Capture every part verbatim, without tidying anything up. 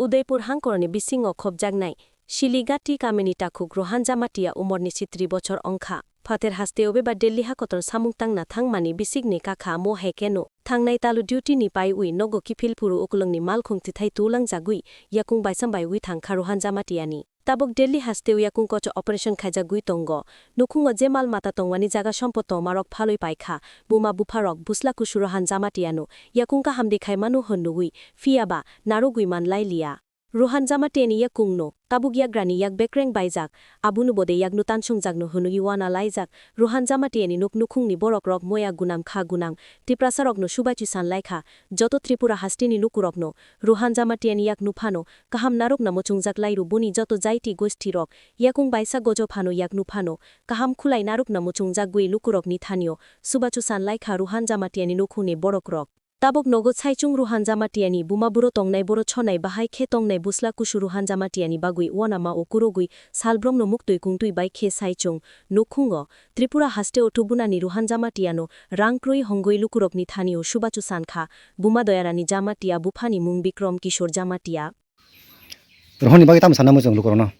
Udaipur hangkorni bisingo khobjaknai Siligati kamini takhuk Rohan Jamatia umorni sitri bochor wngkha. Phater hasteo beba Delhi hakotor samung tangna thangmani bisikni kakha mo hai keno thangnai talu duty ni paiwi nogo kiphil phuru ukulwngni malkhung tithai tulangjagwi yakung baisam baiwi thangkha Rohan Jamatiani. Tabuk Delhi hasteo yakung kocho operation khaijagwi tongo. Nukhungo je mal mata tongmani jaga sompot tongmarok phalwi paikha. Buma bupharok busla kusu Rohan Jamatiano yakung kaham de khaimano hwn nugwi, phiyaba narwgwi manlailiya. Rohan Jamatiani yakungno tabuk yagrani yak bekreng baijak, abono bode yakno tansungjakno hwnwi uana laijak. Rohan Jamatiani nuk nukhungni borokrok moya gunam kha gunang, Tiprasarokno subachu sanlaikha. Joto Tripura hasteni lukurokno Rohan Jamatiani yak nuphano kaham narwkna muchungjak lairu boni joto jaiti gosti rok yakung baisa gojo phano yak nuphano kaham khulai narwkna muchungjagwi lukurokni thanio subachu sanlaikha Rohan Jamatiani nukhungni borokrok. Tabuk nogo saichung Rohan Jamatiani buma buro tongnai boro chonai bahai khe tongnai busla kusu Rohan Jamatiani bagwi uanama o kurogwi salbromno muktwi kungtwi bai khe saichung nukhungo Tripura hasteo tubunani Rohan Jamatiano rang krwi hongwi lukurokni thanio subachu sankha. Buma Doyarani Jamatia, buphani mung Bikrom Kishore Jamatia. Rohonni bagwi tamo sana muchung lukurokno?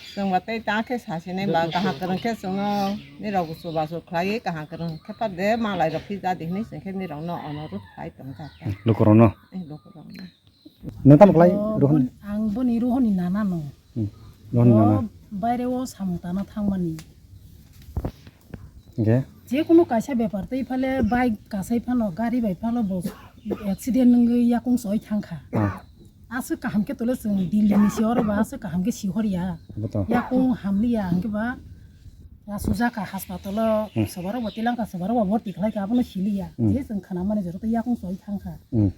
Chwng ba tei ta khe sasinai ba kaham kwrwng khe chwngo nirok bo chubachu khlaiwi kaham kwrwng khe pha de malai rok phi jadi hinwi chwng khe nirok no onurudh khlai tong kha. Lukurokno? Eh, lukurokno. Nwng tamo khlai Rohon? Ang boni Rohonni nana no. Hmm. Rohonni nana. Baire o samung tana thangmani. Hingke? Jekunu kaisa bepar tei phale bike kasai phano gari bai phano bo accident wngwi yakung soi thangkha. Ah. Aswk kaham khe tole chwng Delhi ni si oro ba aswk kaham khe sihor ya. Abo to. Yakung hamli ya hingke ba asujak ka hospital o. Hmm. Sobarok bo tilangka sobarok bo borti khlai ka abono sili ya. Hmm. Je chwng khana mani jora to yakung soi thangkha. Hmm.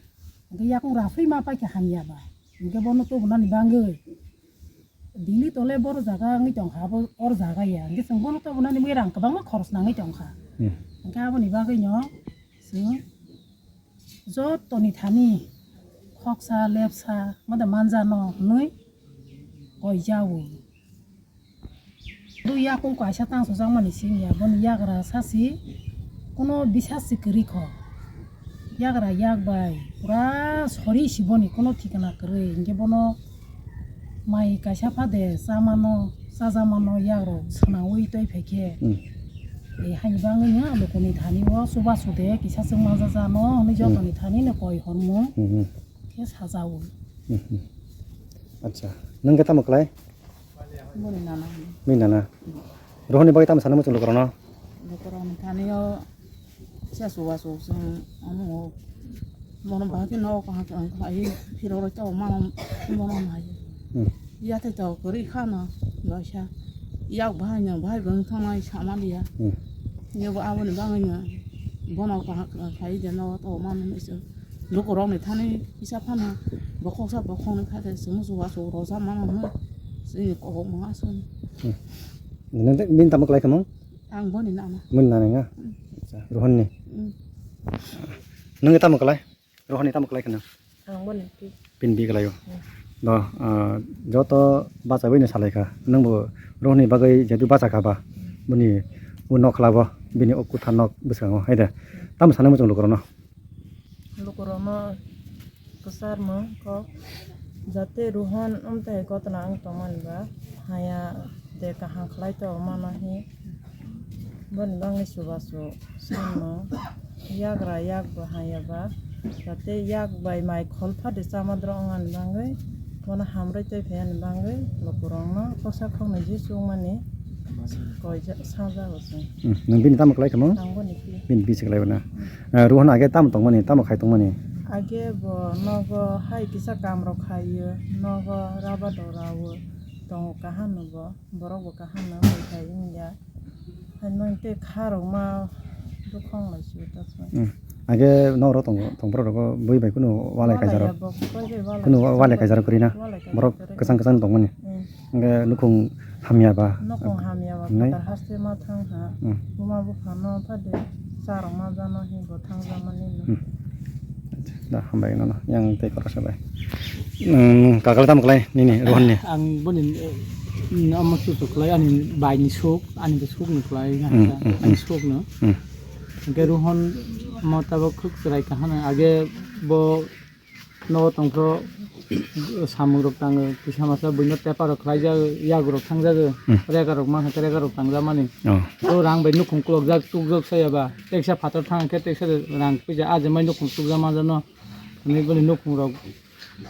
Hingke yakung rafui ma pai khe hamya ba. Hingke bono tubunani bangwi. Delhi tole boro jaga wngwi tongkha, abo or jaga ya. Hingke chwng bono tobonani bagwi rang kwbangma khoros nangwi tongkha. Hmm. Hingke aboni bagwino chwng jotoni thani khoksa lepsa mada manjano hwnwi koijao. Bo yakung kaisa tangsojakmani simi ya, boni yagra sasi kuno bisas se kwrwi kho. Yagra yak bai pura sori siboni kuno thikana kwrwi, hingke bono mai kaisa phade chamano, chajamano yagrok swnangwi twi phaikhe. Hmm. E haini bagwino lukuni thani o chubachu de kisa chwng manjajano hwnwi. Hmm. Jotoni thanino koi hormung. Hmm, hmm. Khe sajao. Hmm, hmm. Acha, nwng khe tamo khlai? Boni nana. Bini nana. Rohoni bagwi tamo sana muchung lukurokno? Lukurokni thani o kisa chubachu chwng omo o. Bono bahai khe nogo kaham kaham khlai phirogwi tongmano bono nai. Hmm. Yathai to kwrwi khano kaisa. Yak bahai no bahai bo wng thangmani samaliya. Hmm. Yabo aboni bagwino bono kaham kaham khlai de nogo tongmani hinwi chwng. Lukurokni thani kisa phano bokhoksa bokhoknwi kha de chwng chubachu rwchapmano hwnwi chini kok ma aswk. Hmm. Nini tamo khlai kha nwng? Ang boni nana. Boni nana nga? Hmm. Acha, Rohonni. Hmm. Nwng tamo khlai? Rohonni tamo khlai kha nwng? Ang boni pi. Bini bi khlaio. Hmm. Do, ah, joto bachaiwi no salai kha. Nwng bo Rohonni bagwi jehetu bacha kha ba, bini o nok khla bo, bini o kwtha nok bwskango, hai de. Tamo sanai muchung lukurokno? Lukurokno kwcharmung kok, jate Rohon amtwi hai gotna wng tongmani ba, haya de kaham khlai tongmano hi, boni bagwi chubachu sanmung, yagra yak bo haya ba, jate yak bai mai khol phade chamadrok wngnani bagwi, bono hamrwi twi phaiyani bagwi lukurokno khoksa khoknwi je chukmani. Koi ja-, sajago chwng. Hmm, nwng bini tamo khlai kha mo? Ang boni pi. Bini pi se khlai bo na. Hmm. Eh, Rohon age tamo tongmani, tamo khai tongmani? Age bo nogo hai kisa kam rok khaio, nogo raba dora o tongo kaham no bo, borok bo kaham no hai khai wngya. Hai nwng tei kha rok ma bukhong lai sio ta chwng. Hmm. Age noro tongo, tongphuru rogo bui bai kunu walai kaijarok. Walai ya, bo koi bai walai kunu kaijarok. Walai kaijarok kwrwi na. Walai kaijarok kwrwi. Borok kwchang kwchang tongmani. Hmm. Hingke nukhung hamya ba? Nukhung hamya ba, nai? Phatar haste ma thang ha. Hmm. Buma bupha no phade charok ma jano hi bo thang jamani no. Hmm. Da hambai nono, yang tei khoroksa bai. Hmm, kakal tamo khlai nini, Rohon ni? Ang boni, eh, omo chuchuk khlai, ani bai ni suk, ani bo suk ni khlai, hmm, hmm, ani suk no. Hmm. Hingke Rohon mo tabok khuk chwrai kaham, age bo nogo tongphuru samung rok tango, kisa masa buino tepar rok khlai jago, yago rok thang jago, Hmm. rega rok mankha khe rega rok tang jamani. Oh. O rang bai nukhung kulok jak tuk jak saya ba, teksa phatar thang khe teksa rang puisa ajamai nukhung tuk jak ma jano. Ani boni nukhung rok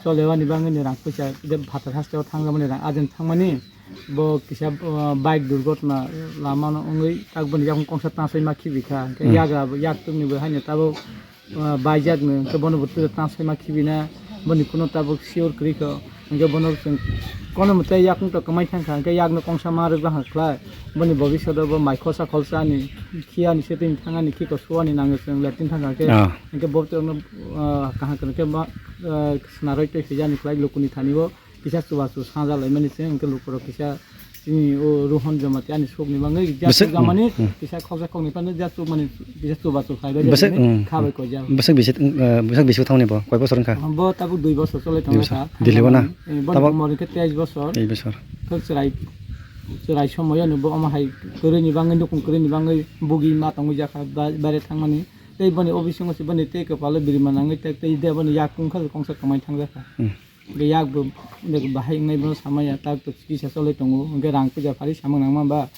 Chole wani bangwi ni rang puisa je phatar haste o thang mani rang ajeng thang mani bo kisa, uh, bike durgotna lama no wngwi tak boni yakung kongsa tansai ma khibi kha. Hwnkhe Hmm. yagra bo yak tuk ni bo haino tabuk, uh, baijak no hwnkhe bono bo tuk tansai ma khibi na boni kuno tabuk sure kwrwi kha. Hwnkhe bono chwng kono mwtai yakung to kwmai thang kha hwnkhe yak no kongsa ma rwk bwkha khlai boni bobiswt o bo mai khosa kholsa ani khiya ni setting thang ani khiko suani nangwi chwng latrine thang kha hwnkhe Ah. hwnkhe bo tok no ah, kaham kwrwng khe ma, ah, snarwi twi swijani khlai lukuni thani o kisa chubachu saja laimani se, hwnkhe lukurok kisa chini o Rohon Jamatia ani sukni bagwi ja Bwswk, chukjamani, hmm, hmm. Kisa khoksa khokni phano ja chukmani kisa chubachu khlaibai Bwswk, jani hmm, khabai hmm. Koi ja. Bwswk bisi, uh, bwswk bisi thangni bo, koi bosor wngkha? Bo tabuk dui bosor cholai Dui bosor. Tonglaikha. Delhi o na? Eh, bo Tabuk? Umor hwnkhe teis bosor. Teis bosor. Khe chwrai, chwrai somoyano bo omo hai kwrwini bagwi, nukung kwrwini bagwi bugi ma tongwi jakha ba-, bare thangmani. Tei boni o bisingo se boni tei kwpalo birima nangwi tei, tei de boni yak kung kha kongsa kwmai thang jakha. Hmm. Hwnkhe yak bo bahai wngnai bono samaya tak tok kisa cholai tongo. Hwnkhe rang puja phari samung nangma ba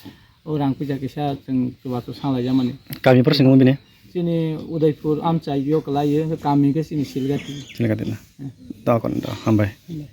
o rang puja kisa chwng chubachu sanglai jamani. Kami por singmo bini? Chini Udaipur amchai yo kwlai yo, hwnkhe kami hwnkhe chini Silgati. Silgati na. Hmm. Dokon do, hambai. Hmm.